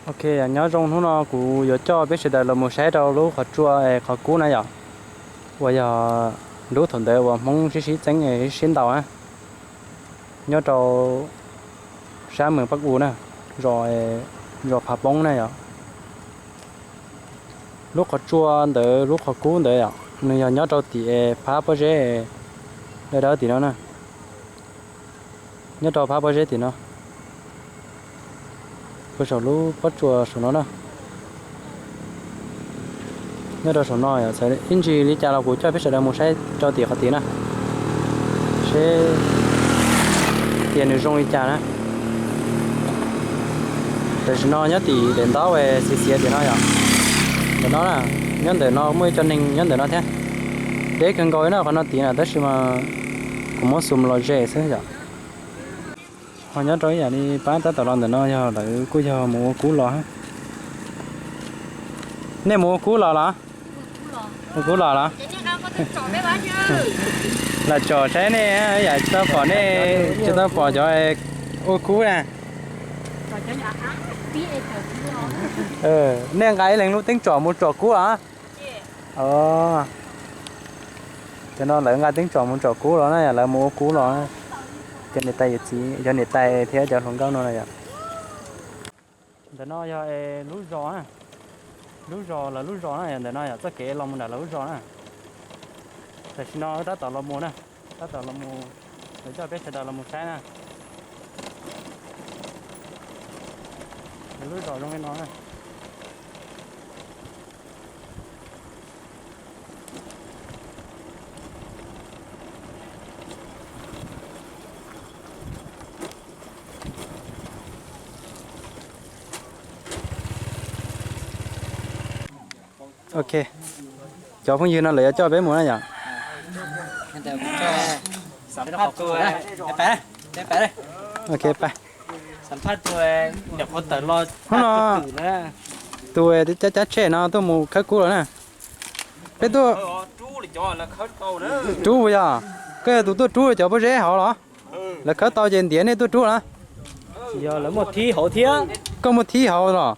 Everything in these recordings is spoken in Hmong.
Ok, nyob zoo, hnub no kuv yuav coj peb sawv daws los mus saib rau lub qhov tsua es qhov kub na yom, uas yog lub thaum ntawd uas Hmoob sib sib txeeb sib sib ntaus na, nyob rau sab Mees Paj U na, zos, zos Phav Poob na yom. Lub qhov tsua ntawd, lub qhov kub ntawd yom, nws yog nyob rau tim phab pob zeb dawb dawb tim no na. Nyob rau phab pob zeb tim no, puag saum lub pob tsuas saum no na. Nyob rau saum no yom, txawm ib ntsis li cas los kuv coj peb sawv daws mus saib rau tim qhov tid na, seb tias nws zoo li cas na. Tam sim no nyob tim daim ntaub xiav xiav tim no yom. Ntawm no na, nyob ntawm no muaj ib co neeg nyob ntawm no thiab. Deb kawg nkaus li na qhov no tid na, tab sis mas kuv muab xum los ze xwb yom. Ho nyob rau ib yam li pab tab tom los ntawm no yog lawv kuj yog mus ua kub los. Nej mus ua kub los los? Ua kub los los? Lam tsom saib nej, yam tsis tau pom nej, tsis tau pom cov ua kub na. Nej nqa ib leeg lub teeb tsom mus tsom kub los? Cov no lawv nqa teeb tsom mus tsom kub los na, lawv mus ua kub los. Cov niam tais yawm txiv, cov niam tais thiab cov hluas nkauj no na yom. Ntawm no yog lub zos, lub zos, lawv lub zos na, ntawm no yog txoj kev los mus nram lawv lub zos na. Tam sim no tab tom los mus na, tab tom los mus, lawv coj peb sawv daws los mus saib na. Lawv lub zos zoo li no na. Ok, cov phooj ywg no lawv yuav coj peb mus na yom. Ok, pais. Hnub no tus cab cab tshem no tuaj mus khawb kub los na. Peb tuaj rub yog, koj yog tus tuaj rub cov pob zeb hauv los? Lawv khawb tau ces ntiav nej tuaj rub na. Yog lawv muaj thib hauv thiab. Koj muaj thib hauv los?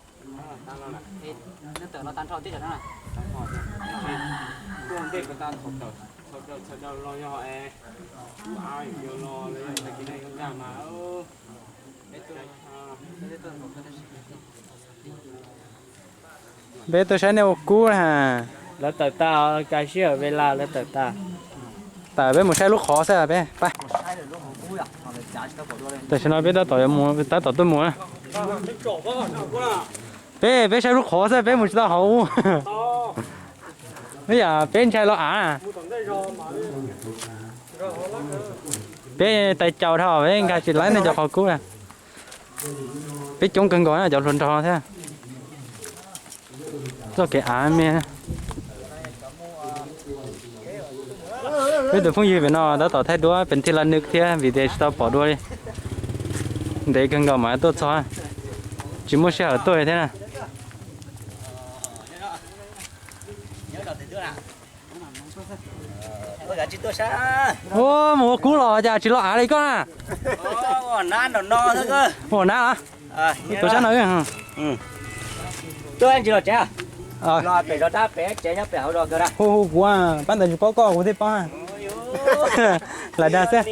Peb tuaj saib nej ua kub na. Lawv tawm tas, ka sij hawm ve las lawv tawm tas. Tawm peb mus saib lub qhov xwb peb. Tam sim no peb tab tom, tab tom tuaj mus na. Peb, peb saib lub qhov xwb, peb mus tsis tau hauv ub. Ib yam peb ntshai los av na. Peb tais caus dhau, peb nkag tsis laib nej cov qhov kub na. Peb coob kawg nkaus na cov hluas nraug thiab. Txoj kev av me. Peb tus phooj ywg pem no tab tom thaij duab pem thij la nws thiab vim tias tsis tau pom dua li. Ntev kawg nkaus mas tuaj txog, tsis muaj sij hawm tuaj li thiab na. Ua mus ua kub los cas tsis los av li koj na? Ua nab los? Tuaj sab no. Hu hu kuv, pab ntawd tsis paub koj kuv thiaj paub. Lam dag xwb.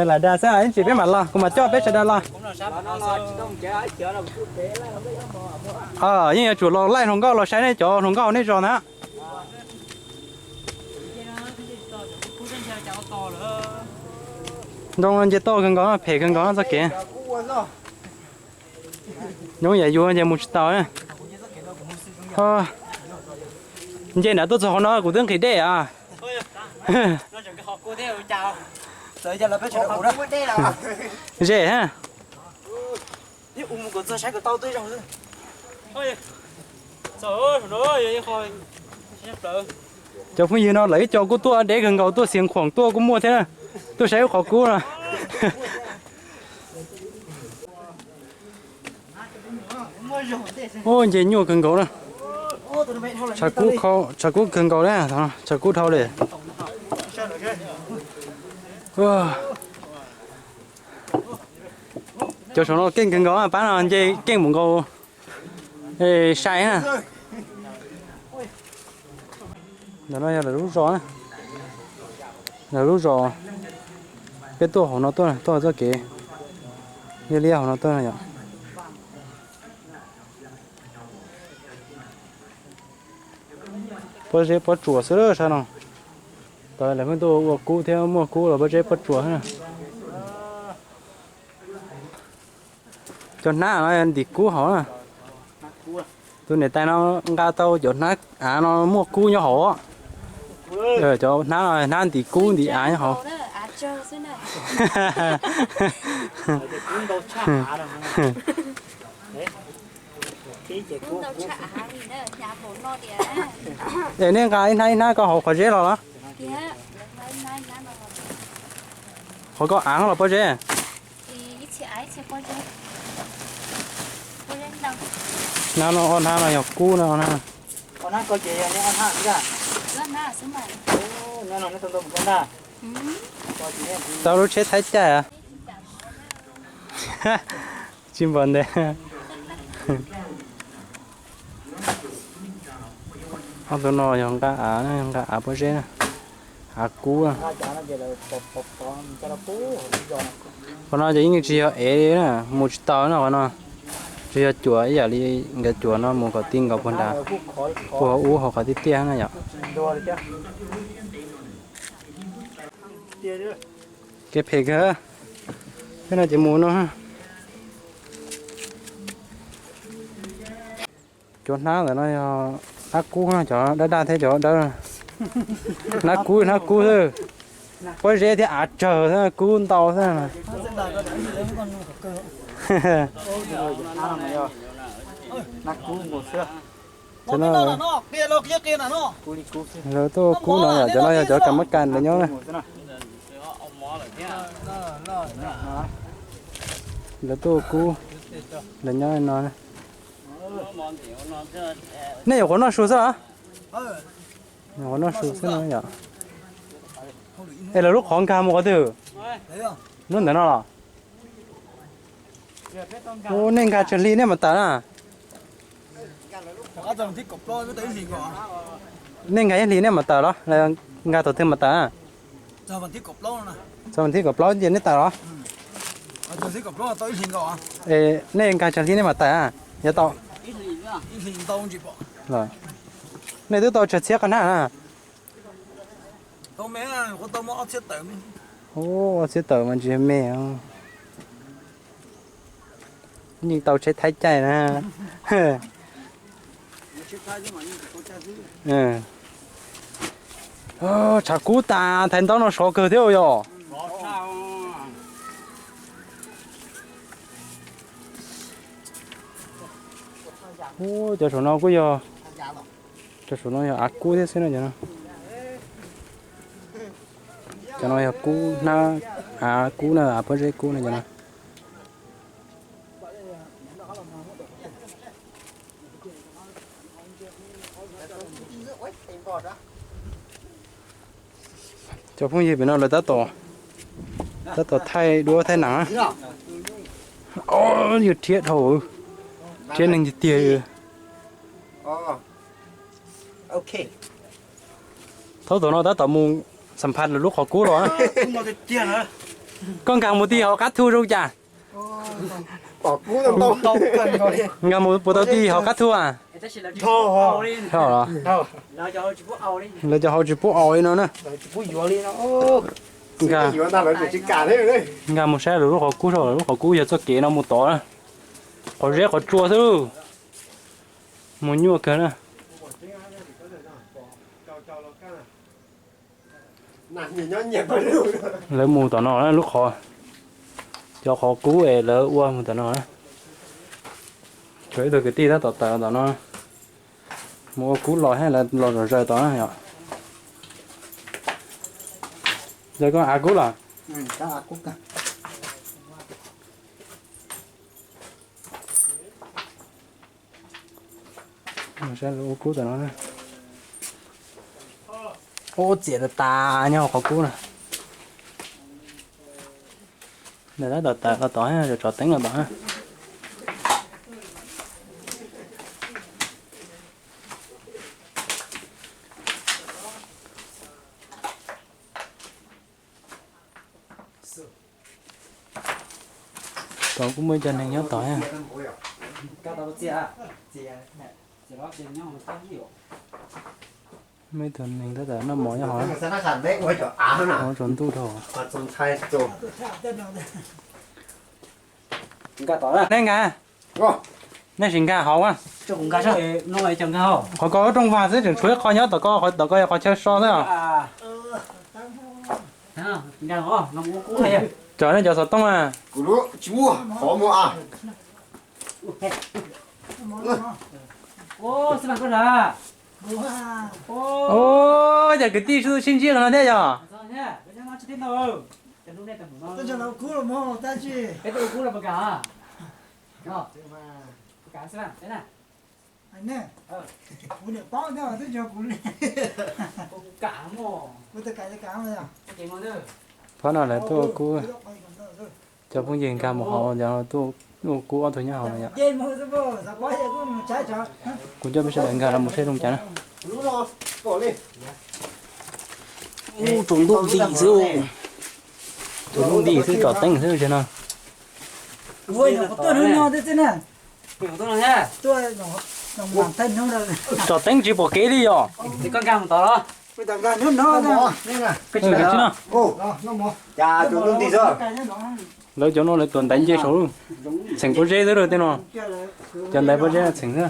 Lam dag xwb, ib tsam peb mam los kuv mam coj peb sawv daws los. Yeej yuav tsum los laij hluas nkauj los saib nej cov hluas nkauj nej zos ntag. Ntoo nce toj kawg nkaus, phem kawg nkaus txoj kev. Nyob yam yuav nce mus tsis tau. Nce nram tuaj txog qhov no kuv twb nqhis dej os. Ze. Cov phooj ywg no lawv ib co kuj tuaj deb kawg nkaus, tuaj Xiav Khuam tuaj kuj muaj thiab na, tuaj saib lub qhov kub no. Ub, nce nyuaj kawg nkaus na. Tshav kub kawg nkaus na, tshav kub dhau li. Cov saum no keej kawg nkaus, pab no nce keej mus nkaus sai na. Ntawm no yog lawv lub zos na, lawv lub zos. Peb tuaj hauv no tuaj, tuaj txoj kev liab liab hauv no tuaj yom. Pob zeb pob tsuas xwb sab no. Tau lawv pheej tuaj ua kub thiab muaj kub los pob zeb pob tsuas xwb na. Cov hnab no ntim kub hauv na. Tus niam tais no nqa tau cov hnab av no muaj kub nyob hauv. Cov hnab no hnab ntim kub ntim av nyob hauv. Es nej nqa ib hnab ib hnab koj hauv qhov zeb los los? Qhov koj av los pob zeb? Hnab no, ob hnab no yog kub no na. Tau lub tsheb thaib caij. Tsis npaum ntev. Ob tug no yog nqa av, nqa av pob zeb na, av kub na. Qhov no ces yeej tsis yog ev li na, mus tsis tau na qhov no. Tsis yog cuam ib yam li nkawd cuam no mus kom ti nkaus puag nrad, puag hauv ub hauv qhov tiaj tiaj na yom. Kev phem kawg. Thiab no ces mus no. Cov hnab ntawm no yog hnab kub, cov dawb daj thiab cov dawb. Hnab kub, hnab kub xwb. Pob zeb thiab av tsawg xwb, kub ntau xwb. Lawv tuaj kub no yom, cov no yog cov kam mab kas lawv nyob na. Lawv tuaj kub, lawv nyob no. Nej yuav qhuav noj su xwb los? Qhuav noj su xwb no yom. Es lawv lub qhov nkag mus qhov twg? Lub ntawm no los? Ub, nej nkag tsawg hli nej mam tawm na? Nej nkag ib hlis nej mam tawm los? Nkag thaum twg mam tawm? Txog vas thib kaum plaub ces nej tawm los? Es nej nkag tsawg hli nej mam tawm? Yav tau. Nej twb tau tsawg txhiab qhov hnab na? Ub, ob txhiab tawm mas tsis me. Yeej tau tsheb thaib caij na. Tshav kub tas thaiv ntaub no sov kawg thiab yom. Ub, cov saum no kuj yog, cov saum no yog av kub thiab xwb no cov no. Cov no yog kub hnab, av kub na, av pob zeb kub no cov no. Cov phooj ywg pem no lawv tab tom, tab tom thaij duab thaij nam. Yus rhiab dhau, rhiab neeg tiag tiag. Thaub tom no tab tom mus xam phaj lawv lub qhov kub los. Koj nkag mus ti hauv qab thu zoo cas? Nkag mus puas tau ti hauv qab thu a? Lawv cov hauv tsis pub aus li no na. Nkag mus saib lawv lub qhov kub, lawv lub qhov kub yog txoj kev no mus tod na. Qhov zeb qhov tsua xwb. Mus nyuaj kawg na. Lawv mus tom no lub qhov, cov qhov kub es lawv ua mus tom no. Tshuav ib tug kwv tij tab tom tawm tom no mus ua kub los thiab, lawv los zom zaws tom no yom. Yog koj av kub los? Ua kub tom no. Ub, txias tas tas nyob hauv qhov kub na. Ntawm tab tom tawm los tod, tsom teeb los tod. Tod kuj muaj ib co neeg nyob tod. Muaj ib tug neeg tab tom noj mov nyob hauv. Hauv tsaus ntuj dhau. Nej nkag, nej sim nkag hauv. Qhov ko rooj vag xwb, tseem tshuav ib qho nyob tom ko, tom ko yog qhov chaw so xwb os. Cov nej cov xov tooj a. Ua cas kwv tij sib ntsib no thiab yog? Phab no lawv tuaj ua kub, cov phooj ywg nkag mus hauv, tuaj ua kub ob tug nyob hauv no yom. Kuv coj peb sawv daws nkag los mus saib zoo cas na. Ub, tsaus ntuj nti xwb, tsaus ntuj nti xwb, tsom teeb xwb no. Tsom teeb tsis pom kev li yom. Lawv cov no lawv tuav ntaiv nce saud, txheem pob zeb xwb tej no. Cov ntaiv pob zeb txheem xwb.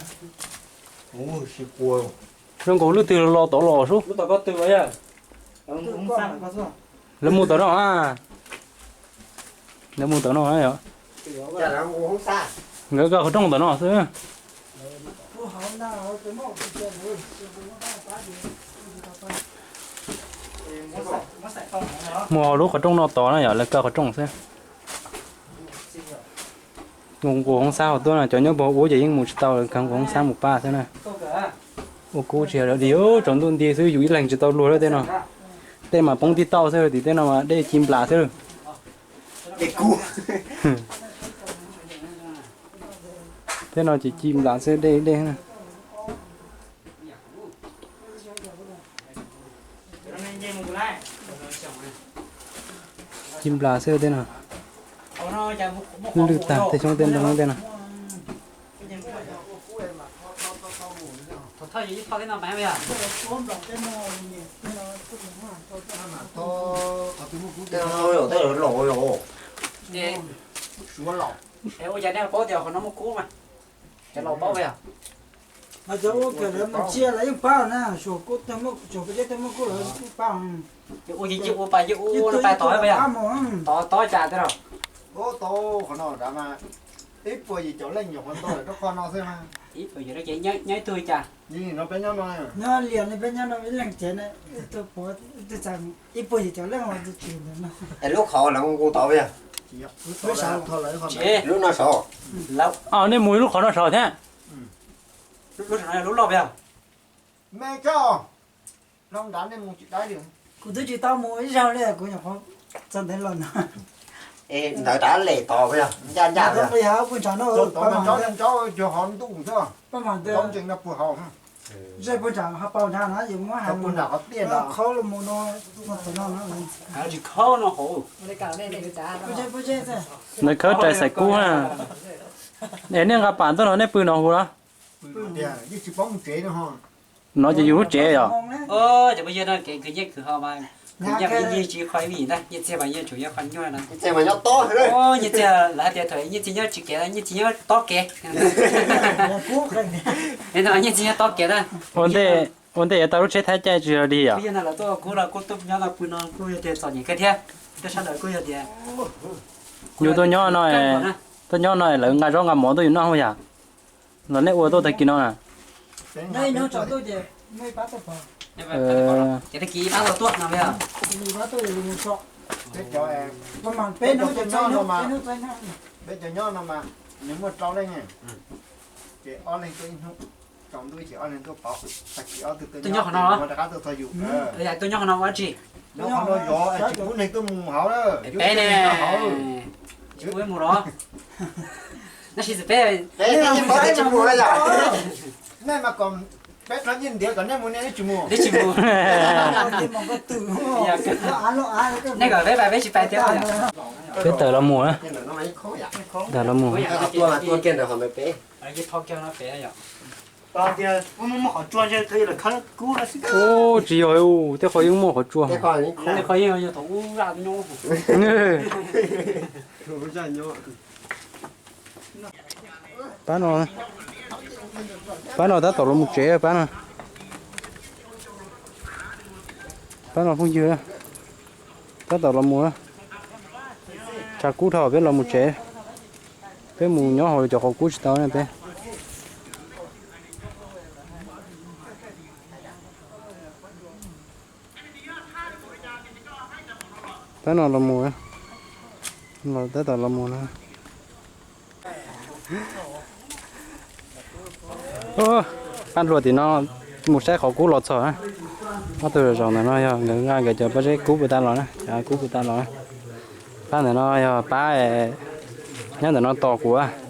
Zoo nkaus lub twg los tod los sub. Lawv mus tom no, lawv mus tom no yom. Nkawd kaw qhov rooj tom no xwb. Mus hauv lub qhov rooj no tod na yom, lawv kaw qhov rooj xwb. Nqus hoob xab hauv tuaj no, cov nyob puag ub ces yeej mus tsis tau, kaw nqus hoob xab mus pab xwb na. Ua kub tsis yog di, tsaus ntuj nti xwb, yus ib leeg tsis tau luag lawm tej no. Dej mas poob tij tauj xwb, tim tej no mas dej ci nplas xwb. Tej no ces ci nplas xwb, dej dej. Ci nplas xwb tej no. Lwj tag tej xyoob tej ntoo tej no. Ua cas nej paub tias qhov no muaj kub mas? Cov laus paub yog. Mas cov ua kiag lawv mus ntsia lawv yeej paub na, suas kub, suas kub zeb tej muaj kub lawv yeej paub. Ua ces ua pas, ua pas tod, tod cas tej no. Ib puas yim caum leej nyuam qhuav tau lawm rau qhov no xwb. Ib puas yim, nyob ib tug cas? Nyob lias li peb nyob no ib leeg tsev na, ib tug puav ib tug txheem ib puas yim caum leej los tsis ntawd no. Es lub qhov lawv nqus tod yog? Lub no saud. Nej mus lub qhov no saud thiab. Lub saum no yog lub loj yog? Me koj, lub nrad nej mus tsis dai li. Kuv twb tsis tau mus ib zaug li, kuv nyuam qhuav txog ntev los no. Ntawd rov lem tod yog ncaj ncaj. Pab mam, cov hov ntuj xwb, pab mam ntsees no puag hauv. Zej puag nram ha paus nrad no yus muab hais puag nram qhov tiaj no, khaub los mus no, no tom no no. Tsis khaub no hauv. Nws khawb rais xaim kub na. Es nej nqa pam tuaj no nej pw no hauv los? Yeej tsis paub mus tsev no. No ces yus lub tsev yom? Cov phooj ywg no kev khwv nyiaj khwv haus mas khwv nyiaj mas yeej tsis qhov ib vim ntag, nyiaj txiag mas yeej tsuas yog qhov nyuaj no. Nyiaj txiag mas nyob tob. Nyiaj txiag lawv hais tias thaum nyiaj txiag nyob tsis kev, nyiaj txiag nyob tob kev. Nyiaj txiag nyob tob kev na. Ua ntej yuav tau lub tsheb Thaib caij tsis yog dig yom? Yog no lawv tuaj kuj los kuj tuaj nyob no pw no kuj yog tias txom nyem kawg thiab. Rau sab lawv kuj yog tias yus tuaj nyob no, tuaj nyob no lawv nqa zaub nqa mov tuaj yus noj hauj yam. Los nej ua tuaj tag kis no na? Ces tag kis pab tau tuaj no. Peb cov nyob no mas nws muaj rau leej, ces ob leeg tuaj ib hnub, tsaus ntuj ces ob leeg tuaj pauv, tag kis ob tug tuaj nyob qhov no, rov qab tuaj txog yus. Tuaj nyob qhov no ua dab tsi? Nyob qhov no yog tsis pub neeg tuaj mus hauv, peb ne. Tsis mus los? Tab sis peb, peb tsis mus yom. Nej mas kom peb qhov nyiaj ntiav kom nej mus nej tsis mus. Peb tsis mus. Nej kom peb pais peb tsis pais thiab. Peb tawm los mus na. Tawm los mus. Ub, tsis yog, tej qhov yeej muaj qhov tsua. Pab no, pab no tab tom los mus tsev pab no. Pab no phooj ywg, tab tom los mus, tshav kub dhau peb los mus tsev. Peb mus nyob hauv cov qhov kub tsis tau ne peb. Pab no los mus, tab tom los mus no. Pab hluas tim no mus saib qhov kub los txog. Ob tug zaum ntawm no yog nkawd nqa nkawd cov pob zeb kub puas tau los na, cov kub puas tau los na. Pab ntawm no yog pab nyob ntawm no tos kuv.